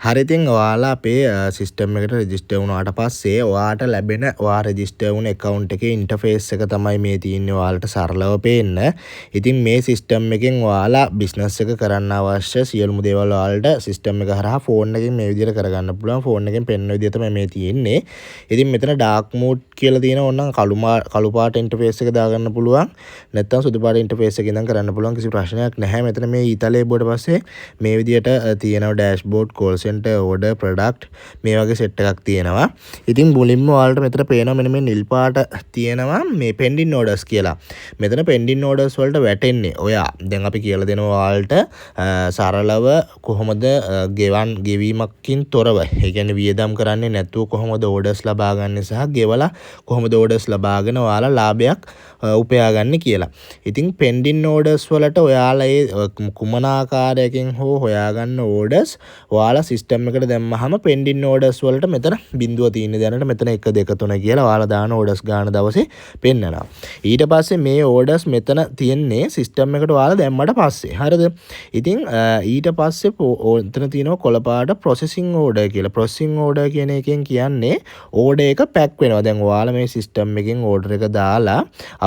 හරි, ඉතින් ඔයාලා අපේ සිස්ටම් එකට රෙජිස්ටර් වුණාට පස්සේ ඔයාට ලැබෙන ඔයා රෙජිස්ටර් වුණ ඇකවුන්ට් එකේ ඉන්ටර්ෆේස් එක තමයි මේ තියෙන්නේ ඔයාලට සරලව පේන්න. ඉතින් මේ සිස්ටම් එකෙන් ඔයාලා බිස්නස් එක කරන්න අවශ්‍ය සියලුම දේවල් ඔයාලට සිස්ටම් එක හරහා ෆෝන් එකෙන් මේ විදිහට කරගන්න පුළුවන්. ෆෝන් එකෙන් පෙන්වන විදිහ තමයි මේ තියෙන්නේ. ඉතින් මෙතන ඩාර්ක් මෝඩ් කියලා තියෙන ඕනනම් කළු පාට ඉන්ටර්ෆේස් එක දාගන්න පුළුවන්. නැත්නම් සුදු පාට ඉන්ටර්ෆේස් එකෙන් ඉඳන් කරන්න පුළුවන්, කිසි ප්‍රශ්නයක් නැහැ. මෙතන මේ ඊතලේ එබුවට පස්සේ මේ විදිහට තියෙනවා dashboard, call centre, order, product මේ වගේ සෙට් එකක් තියෙනවා. ඉතින් මුලින්ම ඔයාලට මෙතන පේනවා මෙන්න මේ නිල් පාට තියෙනවා මේ පෙන්ඩින් ඕඩර්ස් කියලා. මෙතන පෙන්ඩින් ඕඩර්ස් වලට වැටෙන්නේ ඔයා. දැන් අපි කියලා දෙනවා ඔයාලට සරලව කොහොමද ගෙවීමකින් තොරව, ඒ කියන්නේ වියදම් කරන්නේ නැතුව කොහොමද ඕඩර්ස් ලබා ගන්නේ සහ ගෙවලා කොහොමද ඕඩර්ස් ලබාගෙන ඔයාලා ලාභයක් උපයාගන්නේ කියලා. ඉතින් පෙන්ඩින් ඕඩර්ස් වලට ඔයාලා ඒ කුමන ආකාරයකින් හෝ හොයාගන්න ඕඩර්ස් ඔයාලා සිස්ටම් එකට දැම්මහම පෙන්ඩින් ඕඩර්ස් වලට මෙතන බිඳුව තියෙන දැනට මෙතන 1 2 3 කියලා ඔයාලා දාන ඕඩර්ස් ගාන දවසේ පෙන්නනවා. ඊට පස්සේ මේ ඕඩර්ස් මෙතන තියෙන්නේ සිස්ටම් එකට ඔයාලා දැම්මට පස්සේ. හරිද? ඉතින් ඊට පස්සේ එතන තියෙනවා කොළ පාට ප්‍රොසෙසිං ඕඩර් කියලා. ප්‍රොසෙසිං ඕඩර් කියන එකෙන් කියන්නේ ඕඩර් එක පැක් වෙනවා. දැන් ඔයාලා මේ සිස්ටම් එකෙන් ඕඩර් එක දාලා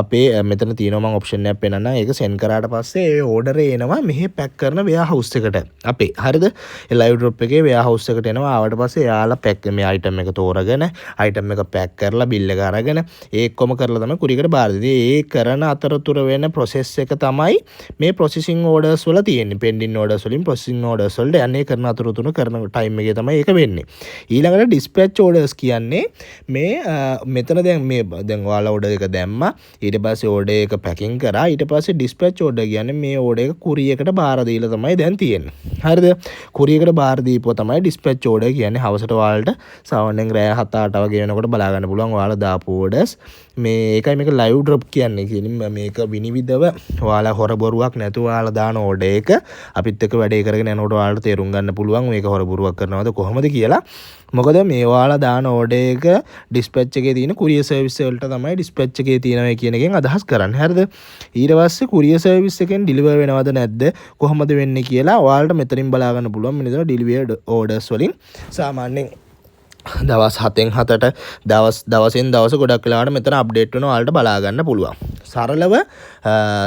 අපේ මෙතන තියෙනවා මම ඔප්ෂන් එකක් පෙන්නන්නම්. ඒක සෙන්ඩ් කරාට පස්සේ ඒ ඕඩර් එනවා මෙහෙ පැක් කරන වෙයා හවුස් එකට. අපේ හරිද? ඒ ලයිව් ඩ්‍රොප් එකේ වෙයා හවුස් එකට එනවා. ආවට පස්සේ එයාලා පැක් මේ අයිටම් එක තෝරගෙන අයිටම් එක පැක් කරලා බිල් එක අරගෙන ඒ ඔක්කොම කරලා තමයි කුරියකට බාර දෙන්නේ. ඒ කරන අතරතුර වෙන ප්‍රොසෙස් එක තමයි මේ ප්‍රොසෙසිං ඕඩර්ස් වල තියෙන්නේ. පෙන්ඩින් ඕඩර්ස් වලින් ප්‍රොසෙසිං ඕඩර්ස් වලට යන්නේ කරන අතරතුර කරන ටයිම් එකේ තමයි ඒක වෙන්නේ. ඊළඟට ඩිස්පැච් ඕඩර්ස් කියන්නේ මේ මෙතන දැන් මේ දැන් ඔයාලා ඕඩර් එක දැම්මා. ඊට පස්සේ ඕඩර් එක පැකින් කරා. ඊට පස්සේ ඩිස්පැච් ඕඩර් කියන්නේ මේ ඕඩර් එක කුරියකට බාර දීලා තමයි දැන් තියෙන්නේ. හරිද? කුරියකට බාර දීපුවා තමයි ඩිස්පැච් ඕඩර් කියන්නේ. හවසට ඔයාලට සාමාන්‍යයෙන් රෑ 7 8 වගේ වෙනකොට බලා ගන්න පුළුවන් ඔයාලා දාපු ඕඩර්ස්. මේ ඒකයි මේක ලයිව් ඩ්‍රොප් කියන්නේ. කියන්නේ මේක විනිවිදව ඔයාලා හොර බොරුවක් නැතුව ඔයාලා දාන ඕඩර් එක අපිත් එක්ක වැඩේ කරගෙන යනකොට ඔයාලට තේරුම් ගන්න පුළුවන් මේක හොර බොරුවක් කරනවද කොහොමද කියලා. මොකද මේ ඔයාලා දාන ඕඩර් එක ඩිස්පැච් එකේ තියෙන කුරියර් සර්විස් වලට තමයි ඩිස්පැච් එකේ තියෙනවා කියන එකෙන් අදහස් කරන්නේ. හරිද? ඊට පස්සේ කුරියර් සර්විස් එකෙන් ඩිලිවර් වෙනවද නැද්ද කොහොමද වෙන්නේ කියලා ඔයාලට මෙතනින් බලා ගන්න පුළුවන්. මෙතන ඩිලිවර් ඕඩර්ස් වලින් සාමාන්‍යයෙන් දවස් 7න් 7ට දවසෙන් දවස ගොඩක් වෙලාවට මෙතන අප්ඩේට් වෙනවා ඔයාලට බලා ගන්න පුළුවන්. සරලව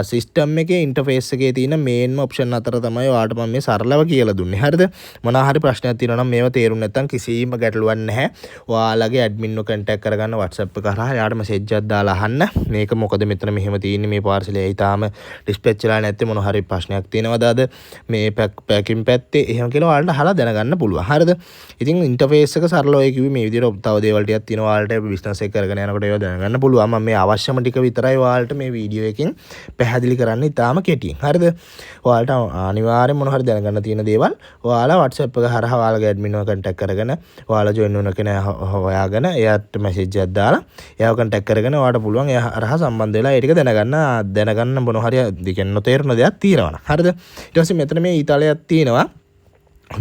සිස්ටම් එකේ ඉන්ටර්ෆේස් එකේ තියෙන මේන්ම ඔප්ෂන් අතර තමයි ඔයාලට මම මේ සරලව කියලා දුන්නේ. හරිද? මොනවා හරි ප්‍රශ්නයක් තියෙනවා නම් මේවා තේරුම් නැත්නම් කිසිම ගැටලුවක් නැහැ. ඔයාලගේ ඇඩ්මින්ව කන්ටැක්ට් කරගන්න WhatsApp එක හරහා එයාට මැසේජ් එකක් දාලා අහන්න මේක මොකද මෙතන මෙහෙම තියෙන්නේ, මේ පාර්සලේ ඇයි තාම ඩිස්පැච් වෙලා නැත්තේ, මොනවා හරි ප්‍රශ්නයක් තියෙනවද අද මේ පැකින් පැත්තේ එහෙම කියලා ඔයාලට අහලා දැනගන්න පුළුවන්. හරිද? ඉතින් ඉන්ටර්ෆේස් එක සරලව ඔය කිව්වේ මේ විදිහට තව දේවල් ටිකක් තියෙනවා ඔයාලට බිස්නස් එක කරගෙන යනකොට ඒවා දැනගන්න පුළුවන්. මම මේ අවශ්‍යම ටික විතරයි ඔයාලට මේ වීඩියෝ එකෙන් පැහැදිලි කරන්න ඉතාම කෙටියෙන්. හරිද? ඔයාලට අනිවාර්යෙන් මොන හරි දැනගන්න තියෙන දේවල් ඔයාලා WhatsApp එක හරහා ඔයාලගේ ඇඩ්මින්ව කන්ටැක්ට් කරගෙන ඔයාලා ජොයින් වෙන කෙනා හොයාගෙන එයාට මැසේජ් එකක් දාලා එයාව කන්ටැක්ට් කරගෙන ඔයාලට පුළුවන් එයා හරහා සම්බන්ධ වෙලා ඒ ටික දැනගන්න මොන හරි ඒ කියන්නේ නොතේරුණ දෙයක් තියෙනවා නම්. හරිද? ඊට පස්සේ මෙතන මේ ඊතලයක් තියෙනවා.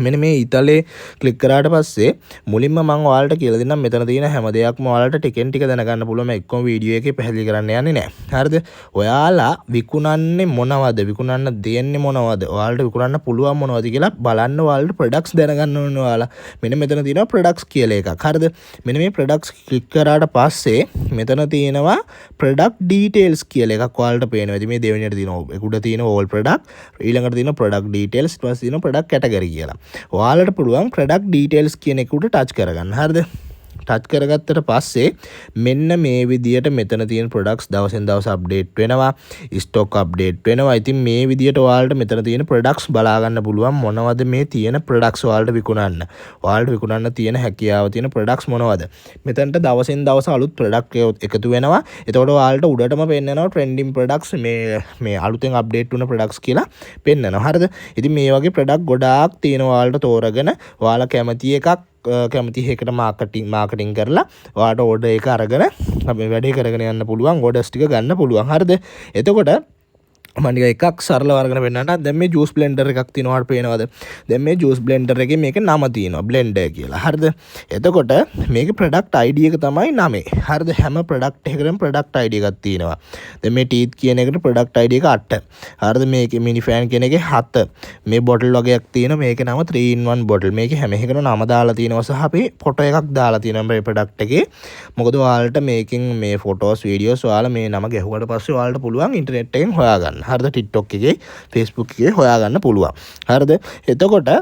මෙන්න මේ ඊතලේ ක්ලික් කරාට පස්සේ මුලින්ම මම ඔයාලට කියලා දෙන්නම් මෙතන තියෙන හැම දෙයක්ම ඔයාලට ටිකෙන් ටික දැනගන්න පුළුවන්. මම එක්කම වීඩියෝ එකේ පැහැදිලි කරන්න යන්නේ නෑ. හරිද? ඔයාලා විකුණන්නේ මොනවද, විකුණන්න දෙන්නේ මොනවද, ඔයාලට විකුණන්න පුළුවන් මොනවද කියලා බලන්න ඔයාලට ප්‍රොඩක්ට්ස් දැනගන්න ඕනේ ඔයාලා. මෙන්න මෙතන තියෙනවා ප්‍රොඩක්ට්ස් කියලා එකක්. හරිද? මෙන්න මේ ප්‍රොඩක්ට්ස් ක්ලික් කරාට පස්සේ මෙතන තියෙනවා ප්‍රොඩක්ට් ඩීටේල්ස් කියලා එකක් ඔයාලට පේනවා. ඉතින් මේ දෙවෙනියට තියෙනවා ඒක උඩ තියෙන ඕල් ප්‍රොඩක්ට්, ඊළඟට තියෙනවා ප්‍රොඩක්ට් ඩීටේල්ස්, ඊට පස්සේ තියෙනවා ප්‍රොඩක්ට් කැටගරි කියලා. ඔයාලට පුළුවන් ප්‍රොඩක්ට් ඩීටේල්ස් කියන එක උඩ ටච් කරගන්න. හරිද? ටච් කරගත්තට පස්සේ මෙන්න මේ විදියට මෙතන තියෙන ප්‍රොඩක්ට්ස් දවසෙන් දවස අප්ඩේට් වෙනවා, ස්ටොක් අප්ඩේට් වෙනවා. ඉතින් මේ විදියට ඔයාලට මෙතන තියෙන ප්‍රොඩක්ට්ස් බලා ගන්න පුළුවන් මොනවද මේ තියෙන ප්‍රොඩක්ට්ස් ඔයාලට විකුණන්න. ඔයාලට විකුණන්න තියෙන හැකියාව තියෙන ප්‍රොඩක්ට්ස් මොනවද? මෙතනට දවසෙන් දවස අලුත් ප්‍රොඩක්ට් එකතු වෙනවා. එතකොට ඔයාලට උඩටම පෙන්නනවා ට්‍රෙන්ඩින් ප්‍රොඩක්ට්ස්, මේ අලුතෙන් අප්ඩේට් වුණ ප්‍රොඩක්ට්ස් කියලා පෙන්නනවා. හරිද? ඉතින් මේ වගේ ප්‍රොඩක්ට් ගොඩාක් තියෙනවා ඔයාලට තෝරගෙන ඔයාලා කැමති එකක් කැමති එකකට මාකටිං කරලා ඔයාලට ඕඩර් එක අරගෙන අපි වැඩේ කරගෙන යන්න පුළුවන්, ඕඩර්ස් ටික ගන්න පුළුවන්. හරිද? එතකොට මම නිකන් එකක් සරලව අරගෙන පෙන්නන්නම්. දැන් මේ ජූස් බ්ලෙන්ඩර් එකක් තියෙනවා ඔයාලට පේනවද? දැන් මේ ජූස් බ්ලෙන්ඩර් එකේ මේකේ නම තියෙනවා බ්ලෙන්ඩර් කියලා. හරිද? එතකොට මේකේ ප්‍රොඩක්ට් ID එක තමයි 9. හරිද? හැම ප්‍රොඩක්ට් එකකටම ප්‍රොඩක්ට් ID එකක් තියෙනවා. දැන් මේ ටීත් කියන එකට ප්‍රොඩක්ට් ID එක 8. හරිද? මේකේ මිනි ෆෑන් කියන එකේ 7. මේ බොටල් වගේක් තියෙනවා. මේකේ නම 3 in 1 bottle. මේකේ හැම එකකම නම දාලා තියෙනවා සහ අපි ෆොටෝ එකක් දාලා තියෙනවා මේ ප්‍රොඩක්ට් එකේ. මොකද ඔයාලට මේකෙන් මේ ෆොටෝස් වීඩියෝස් ඔයාලා මේ නම ගැහුවට පස්සේ ඔයාලට පුළුවන් ඉන්ටර්නෙට් එකෙන් හොයාගන්න. හරිද? TikTok එකේ, Facebook එකේ හොයාගන්න පුළුවන්. හරිද? එතකොට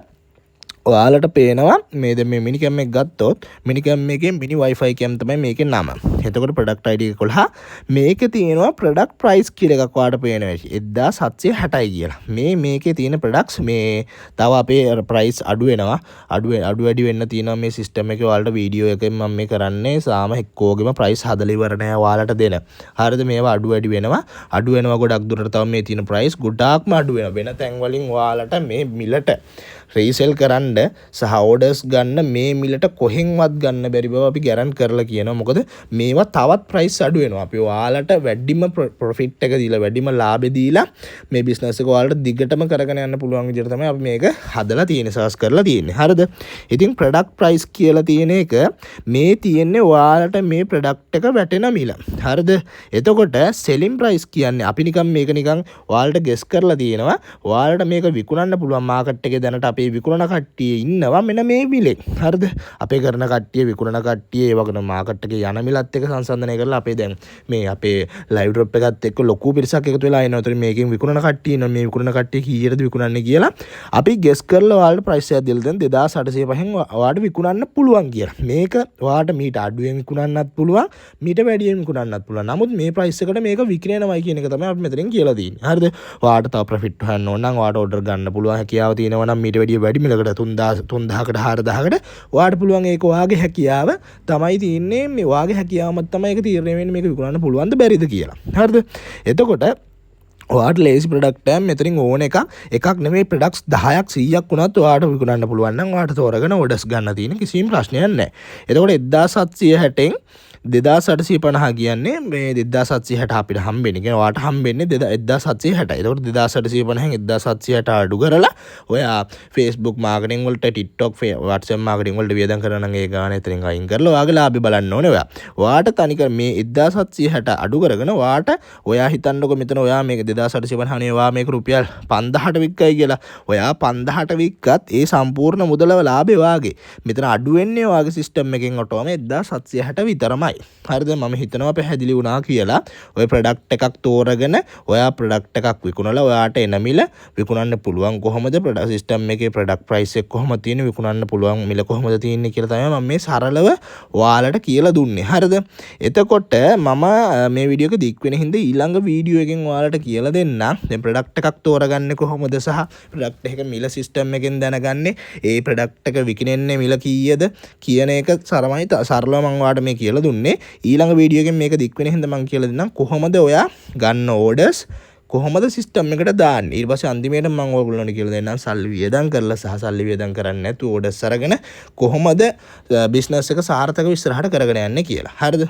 ඔයාලට පේනවා මේ දැන් මේ මිනි කැම් එක ගත්තොත් මිනි කැම් එකේ මිනි Wi-Fi කැම් තමයි මේකේ නම. එතකොට ප්‍රොඩක්ට් ID එක 11. මේකේ තියෙනවා ප්‍රොඩක්ට් ප්‍රයිස් කියලා එකක් ඔයාලට පේනවා ඇති. 1760යි කියලා. මේ මේකේ තියෙන ප්‍රොඩක්ට්ස් මේ තව අපේ ප්‍රයිස් අඩු වෙනවා. අඩු අඩු වැඩි වෙන්න තියෙනවා මේ සිස්ටම් එකේ. ඔයාලට වීඩියෝ එකෙන් මම මේ කරන්නේ සාම එක්කෝගෙම ප්‍රයිස් හදලා ඉවර නෑ ඔයාලට දෙන. හරිද? මේවා අඩු වැඩි වෙනවා. අඩු වෙනවා ගොඩක් දුරට. තව මේ තියෙන ප්‍රයිස් ගොඩාක්ම අඩු වෙනවා. වෙන තැන් වලින් ඔයාලට මේ මිලට රීසෙල් කරන්න සහ ඕඩර්ස් ගන්න මේ මිලට කොහෙන්වත් ගන්න බැරි බව අපි ගැරන්ට් කරලා කියනවා. මොකද මේවා තවත් ප්‍රයිස් අඩු වෙනවා. අපි ඔයාලට වැඩිම ප්‍රොෆිට් එක දීලා, වැඩිම ලාභෙ දීලා මේ බිස්නස් එක ඔයාලට දිගටම කරගෙන යන්න පුළුවන් විදිහට තමයි අපි මේක හදලා තියෙන්නේ, සර්ච් කරලා තියෙන්නේ. හරිද? ඉතින් ප්‍රොඩක්ට් ප්‍රයිස් කියලා තියෙන එක මේ තියෙන්නේ ඔයාලට මේ ප්‍රොඩක්ට් එක වැටෙන මිල. හරිද? එතකොට සෙලින් ප්‍රයිස් කියන්නේ අපි නිකන් මේක නිකන් ඔයාලට ගෙස් කරලා තියෙනවා. ඔයාලට මේක විකුණන්න පුළුවන් මාකට් එකේ දැනට අපේ විකුණන කට්ටිය ඉන්නවා මෙන්න මේ මිලෙන්. හරිද? අපේ කරන කට්ටිය, විකුණන කට්ටිය ඒ වගේම මාකට් එකේ යන මිලත් එක්ක සංසන්දනය කරලා අපේ දැන් මේ අපේ ලයිව් ඩ්‍රොප් එකත් එක්ක ලොකු පිරිසක් එකතු වෙලා ඉන්නවා. ඒතර මේකෙන් විකුණන කට්ටිය ඉන්නවා. මේ විකුණන කට්ටිය කීයටද විකුණන්නේ කියලා අපි ගෙස් කරලා ඔයාලට ප්‍රයිස් එකක් දීලා දෙන 2805න් ඔයාලට විකුණන්න පුළුවන් කියලා. මේක ඔයාලට මීට අඩුවෙන් විකුණන්නත් පුළුවන්, මීට වැඩියෙන් විකුණන්නත් පුළුවන්. නමුත් මේ ප්‍රයිස් එකට මේක විකිණෙනවයි කියන එක තමයි අපි මෙතනින් කියලා තියෙන්නේ. හරිද? ඔයාලට තව ප්‍රොෆිට් හොයන්න ඕන නම්, ඔයාලට ඕඩර් ගන්න පුළුවන් හැකියාව තියෙනවා නම් මීට වැඩිය වැඩි මිලකට 3000කට 4000කට ඔයාලට පුළුවන්. ඒක ඔයාගේ හැකියාව තමයි තියෙන්නේ. මේ ඔයාගේ හැකියාව මත තමයි ඒක තීරණය වෙන්නේ මේක විකුණන්න පුළුවන්ද බැරිද කියලා. හරිද? එතකොට ඔයාට ලේසි ප්‍රොඩක්ට් එකක් මෙතනින් ඕන එකක්, එකක් නෙමෙයි, ප්‍රොඩක්ට්ස් 10ක් 100ක් වුණත් ඔයාට විකුණන්න පුළුවන් නම් ඔයාට තෝරගෙන ඕඩර්ස් ගන්න තියෙන කිසිම ප්‍රශ්නයක් නැහැ. එතකොට 1760න් 2850 කියන්නේ මේ 2760 අපිට හම්බෙන්නේ. කියන්නේ ඔයාට හම්බෙන්නේ 1760යි. එතකොට 2850න් 1760 අඩු කරලා ඔයා Facebook marketing වලට, TikTok, WhatsApp marketing වලට වියදම් කරනවා නම් ඒ ගාන එතනින් අයින් කරලා ඔයාගේ ලාභය බලන්න ඕනේ ඔයා. ඔයාට තනිකර මේ 1760 අඩු කරගෙන ඔයාට, ඔයා හිතන්නකෝ මෙතන ඔයා මේක 2850 නේ, ඔයා මේක රුපියල් 5000ට වික්කයි කියලා. ඔයා 5000ට වික්කත් ඒ සම්පූර්ණ මුදලව ලාභේ ඔයාගේ. මෙතන අඩු වෙන්නේ ඔයාගේ සිස්ටම් එකෙන් ඔටෝම 1760 විතරමයි. හරිද? මම හිතනවා පැහැදිලි වුණා කියලා. ඔය ප්‍රොඩක්ට් එකක් තෝරගෙන ඔයා ප්‍රොඩක්ට් එකක් විකුණලා ඔයාට එන මිල, විකුණන්න පුළුවන් කොහොමද, ප්‍රොඩක්ට් සිස්ටම් එකේ ප්‍රොඩක්ට් ප්‍රයිස් එක කොහොමද තියෙන්නේ, විකුණන්න පුළුවන් මිල කොහොමද තියෙන්නේ කියලා තමයි මම මේ සරලව ඔයාලට කියලා දුන්නේ. හරිද? එතකොට මම මේ වීඩියෝ එක දික් වෙන හින්දා ඊළඟ වීඩියෝ එකෙන් ඔයාලට කියලා දෙන්නම් දැන් ප්‍රොඩක්ට් එකක් තෝරගන්නේ කොහොමද සහ ප්‍රොඩක්ට් එක මිල සිස්ටම් එකෙන් දැනගන්නේ, ඒ ප්‍රොඩක්ට් එක විකිණෙන්නේ මිල කීයද කියන එක සරමයි සරලව මම ඔයාලට මේ කියලා දුන්නේ. ඊළඟ වීඩියෝ එකෙන් මේක දික් වෙන හින්දා මම කියලා දෙන්නම් කොහොමද ඔයා ගන්න ඕඩර්ස් කොහොමද සිස්ටම් එකට දාන්නේ. ඊට පස්සේ අන්තිමේට මම ඔයගොල්ලන්ට කියලා දෙන්නම් සල්ලි වියදම් කරලා සහ සල්ලි වියදම් කරන්නේ නැතුව ඕඩර්ස් අරගෙන කොහොමද බිස්නස් එක සාර්ථකව ඉස්සරහට කරගෙන යන්නේ කියලා. හරිද?